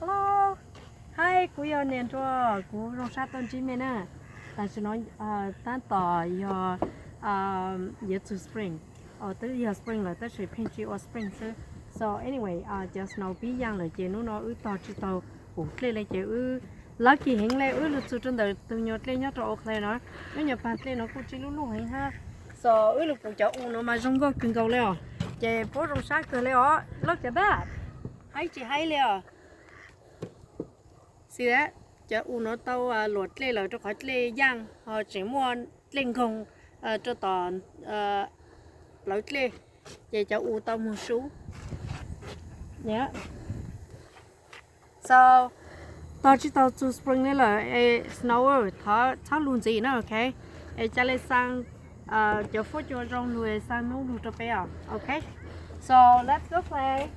Hello, hi, kuv yog Niam Nruas, kuv zoo sab tuaj ntsib mej na. Tam sim no tab tom yog yuav txug spring, twb yog spring lawm tab sis pheej tsis ua spring xwb. So anyway, cov snow pib yaaj lawm ces hnub no wb tog tsis tau pum dlej le ces wb lucky heev le wb lug txug rau ntawm tug nyuag dlej nyob rau Eau Claire no, nyob nyuag paag dlej no kuj tsis lub lub heev hab. So wb lug pum cov u no mas zoo nkauj kawg nkaus le os. Ces puab zoo sab kawg le os, look at that, haib tsis haib le os. See that? Cov u no tau luam dlej lawm rau qhov dlej yaaj ho tseem muaj dlej nkoog rau tom plawv dlej, ces cov u tau moog sub. So tog tsis tau txug spring le lawm es snow, txhob lug ntxiv na, ok? Es ca le xaa cov fuab cua zoo lug, xaa noob lug rau peb os, ok? So let's go play.